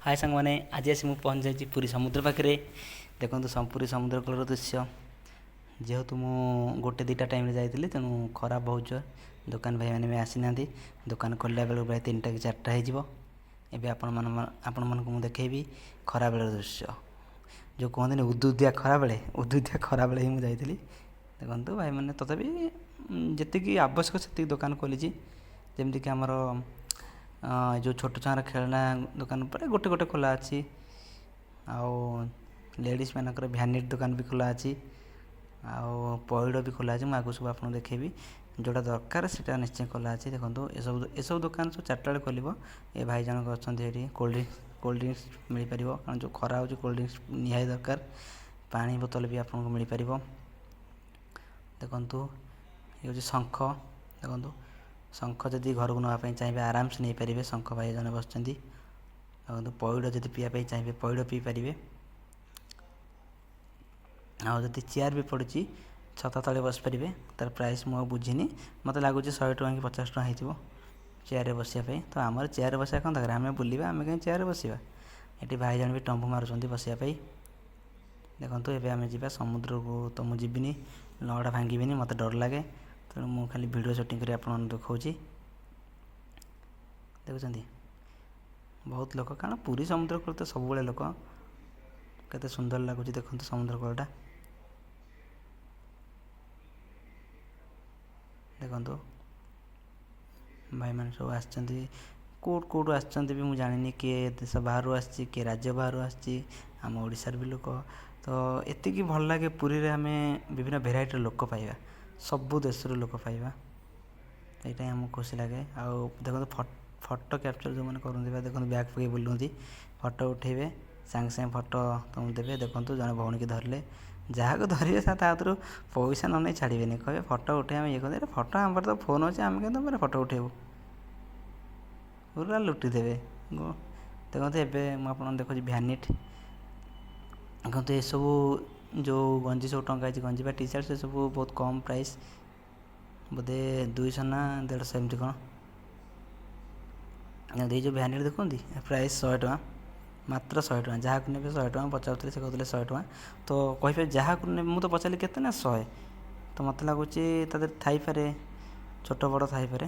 ହାଏ ସାଙ୍ଗମାନେ, ଆଜି ଆସି ମୁଁ ପହଞ୍ଚିଯାଇଛି ପୁରୀ ସମୁଦ୍ର ପାଖରେ। ଦେଖନ୍ତୁ ପୁରୀ ସମୁଦ୍ର କୂଳର ଦୃଶ୍ୟ। ଯେହେତୁ ମୁଁ ଗୋଟେ ଦୁଇଟା ଟାଇମ୍ରେ ଯାଇଥିଲି, ତେଣୁ ଖରା ବହୁତ ଜୋର। ଦୋକାନ ଭାଇମାନେ ବି ଆସିନାହାନ୍ତି। ଦୋକାନ ଖୋଲିଲା ବେଳକୁ ପ୍ରାୟ 3ଟା କି 4ଟା ହେଇଯିବ। ଏବେ ଆପଣମାନଙ୍କୁ ମୁଁ ଦେଖେଇବି ଖରାବେଳର ଦୃଶ୍ୟ। ଯେଉଁ କୁହନ୍ତିନି ଉଦୁଉଦିଆ ଖରାବେଳେ, ଉଦୁଉଦିଆ ଖରାବେଳେ ହିଁ ମୁଁ ଯାଇଥିଲି। ଦେଖନ୍ତୁ ଭାଇମାନେ, ତଥାପି ଯେତିକି ଆବଶ୍ୟକ ସେତିକି ଦୋକାନ ଖୋଲିଛି। ଯେମିତିକି ଆମର ଯେଉଁ ଛୋଟ ଛୁଆଙ୍କର ଖେଳନା ଦୋକାନ ଉପରେ ଗୋଟେ ଗୋଟେ ଖୋଲା ଅଛି। ଆଉ ଲେଡ଼ିଜ୍ ମାନଙ୍କର ଭ୍ୟାନିଟି ଦୋକାନ ବି ଖୋଲା ଅଛି। ଆଉ ପଇଡ଼ ବି ଖୋଲା ଅଛି। ମୁଁ ଆଗକୁ ସବୁ ଆପଣଙ୍କୁ ଦେଖେଇବି। ଯେଉଁଟା ଦରକାର ସେଇଟା ନିଶ୍ଚୟ ଖୋଲା ଅଛି। ଦେଖନ୍ତୁ ଏସବୁ ଦୋକାନ ସବୁ 4ଟା ବେଳେ ଖୋଲିବ। ଏ ଭାଇ ଜଣକ ଅଛନ୍ତି ଏଠି। କୋଲ୍ଡ ଡ୍ରିଙ୍କସ୍ ମିଳିପାରିବ, କାରଣ ଯେଉଁ ଖରା ହେଉଛି କୋଲ୍ଡ ଡ୍ରିଙ୍କସ୍ ନିହାତି ଦରକାର। ପାଣି ବୋତଲ ବି ଆପଣଙ୍କୁ ମିଳିପାରିବ। ଦେଖନ୍ତୁ ଏ ହେଉଛି ଶଙ୍ଖ। ଦେଖନ୍ତୁ ଶଙ୍ଖ ଯଦି ଘରକୁ ନେବା ପାଇଁ ଚାହିଁବେ ଆରାମସେ ନେଇପାରିବେ। ଶଙ୍ଖ ଭାଇ ଜଣେ ବସିଛନ୍ତି। ଦେଖନ୍ତୁ ପଇଡ଼ ଯଦି ପିଇବା ପାଇଁ ଚାହିଁବେ ପଇଡ଼ ପିଇପାରିବେ। ଆଉ ଯଦି ଚେୟାର ବି ପଡ଼ିଛି, ଛତା ତଳେ ବସିପାରିବେ। ତାର ପ୍ରାଇସ୍ ମୁଁ ଆଉ ବୁଝିନି, ମୋତେ ଲାଗୁଛି 100 ଟଙ୍କା କି 50 ଟଙ୍କା ହେଇଥିବ ଚେୟାରରେ ବସିବା ପାଇଁ। ତ ଆମର ଚେୟାରରେ ବସିବା କ'ଣ ଦରକାର, ଆମେ ବୁଲିବା, ଆମେ କାହିଁ ଚେୟାରରେ ବସିବା। ଏଠି ଭାଇ ଜଣେ ବି ତମ୍ବୁ ମାରୁଛନ୍ତି ବସିବା ପାଇଁ। ଦେଖନ୍ତୁ ଏବେ ଆମେ ଯିବା ସମୁଦ୍ରକୁ। ତ ମୁଁ ଯିବିନି, ଲହଡ଼ା ଭାଙ୍ଗିବିନି, ମୋତେ ଡର ଲାଗେ। ତେଣୁ ମୁଁ ଖାଲି ଭିଡ଼ିଓ ସୁଟିଂ କରି ଆପଣମାନଙ୍କୁ ଦେଖାଉଛି। ଦେଖୁଛନ୍ତି ବହୁତ ଲୋକ, କାରଣ ପୁରୀ ସମୁଦ୍ର କୂଳ ତ ସବୁବେଳେ ଲୋକ। କେତେ ସୁନ୍ଦର ଲାଗୁଛି ଦେଖନ୍ତୁ ସମୁଦ୍ର କୂଳଟା। ଦେଖନ୍ତୁ ଭାଇମାନେ ସବୁ ଆସିଛନ୍ତି। କେଉଁଠୁ କେଉଁଠୁ ଆସିଛନ୍ତି ବି ମୁଁ ଜାଣିନି। କିଏ ଦେଶ ବାହାରୁ ଆସିଛି, କିଏ ରାଜ୍ୟ ବାହାରୁ ଆସିଛି, ଆମ ଓଡ଼ିଶାର ବି ଲୋକ। ତ ଏତିକି ଭଲ ଲାଗେ ପୁରୀରେ ଆମେ ବିଭିନ୍ନ ଭେରାଇଟିର ଲୋକ ପାଇବା, ସବୁ ଦେଶର ଲୋକ ପାଇବା। ଏଇଟା ହିଁ ଆମକୁ ଖୁସି ଲାଗେ। ଆଉ ଦେଖନ୍ତୁ ଫଟୋ କ୍ୟାପଚର୍ ଯେଉଁମାନେ କରନ୍ତି ବା ଦେଖନ୍ତୁ ବ୍ୟାଗ୍ ପକାଇ ବୁଲନ୍ତି, ଫଟୋ ଉଠେଇବେ, ସାଙ୍ଗେ ସାଙ୍ଗେ ଫଟୋ ତୁମକୁ ଦେବେ। ଦେଖନ୍ତୁ ଜଣେ ଭଉଣୀକି ଧରିଲେ, ଯାହାକୁ ଧରିବେ ତା ହାତରୁ ପଇସା ନ ନେଇ ଛାଡ଼ିବେନି। କହିବେ ଫଟୋ ଉଠେଇ ଆମେ ଇଏ କରିଦେବେ। ଫଟୋ ଆମ ପାଖରେ ତ ଫୋନ୍ ଅଛି, ଆମେ କେମିତି ତୁମ ଫଟୋ ଉଠେଇବୁ, ପୁରା ଲୁଟି ଦେବେ। ଦେଖନ୍ତୁ ଏବେ ମୁଁ ଆପଣଙ୍କୁ ଦେଖୁଛି ଭ୍ୟାନିଟ୍। ଦେଖନ୍ତୁ ଏସବୁ ଯେଉଁ ଗଞ୍ଜି ସବୁ ଟଙ୍ଗା ହେଇଛି, ଗଞ୍ଜି ବା ଟି ସାର୍ଟ, ସେସବୁ ବହୁତ କମ୍ ପ୍ରାଇସ୍, ବୋଧେ 200 ନା 150 ଏମିତି କ'ଣ। ଏଇ ଯେଉଁ ଭ୍ୟାନିଟ୍ ଦେଖନ୍ତି, ପ୍ରାଇସ୍ 100 ଟଙ୍କା, ମାତ୍ର 100 ଟଙ୍କା। ଯାହାକୁ ନେବେ 100 ଟଙ୍କା। ପଚାରୁଥିଲେ, ସେ କହୁଥିଲେ 100 ଟଙ୍କା। ତ କହିପାରିବେ ଯାହାକୁ ନେବେ, ମୁଁ ତ ପଚାରିଲି କେତେ ନା 100। ତ ମୋତେ ଲାଗୁଛି ତା ଦେହରେ ଥାଇପାରେ ଛୋଟ ବଡ଼ ଥାଇପାରେ,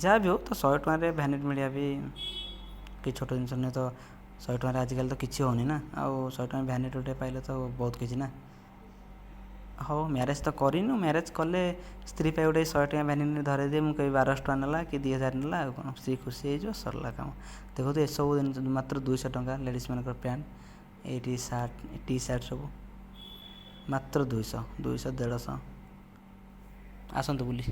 ଯାହା ବି ହଉ। ତ 100 ଟଙ୍କାରେ ଭ୍ୟାନିଟ୍ ମିଳିବା ବି କିଛି ଛୋଟ ଜିନିଷ ନୁହେଁ। ତ 100 ଟଙ୍କାରେ ଆଜିକାଲି ତ କିଛି ହେଉନି ନା, ଆଉ 100 ଟଙ୍କା ଭ୍ୟାନିଟ୍ ଗୋଟେ ପାଇଲେ ତ ବହୁତ କିଛି ନା। ହଉ, ମ୍ୟାରେଜ୍ ତ କରିନୁ, ମ୍ୟାରେଜ୍ କଲେ ସ୍ତ୍ରୀ ପାଇଁ ଗୋଟେ 100 ଟଙ୍କା ଭ୍ୟାନିଟ୍ ଧରେଇଦେବି। ମୁଁ କହିବି 1200 ଟଙ୍କା ନେଲା କି 2000 ନେଲା, ଆଉ କ'ଣ, ସ୍ତ୍ରୀ ଖୁସି ହେଇଯିବ, ସରିଲା କାମ। ଦେଖନ୍ତୁ ଏସବୁ ଜିନିଷ ମାତ୍ର 200 ଟଙ୍କା। ଲେଡ଼ିଜ୍ ମାନଙ୍କର ପ୍ୟାଣ୍ଟ, ଏଇଠି ସାର୍ଟ, ଟି ସାର୍ଟ ସବୁ ମାତ୍ର 200, 200, 150। ଆସନ୍ତୁ ବୁଲି।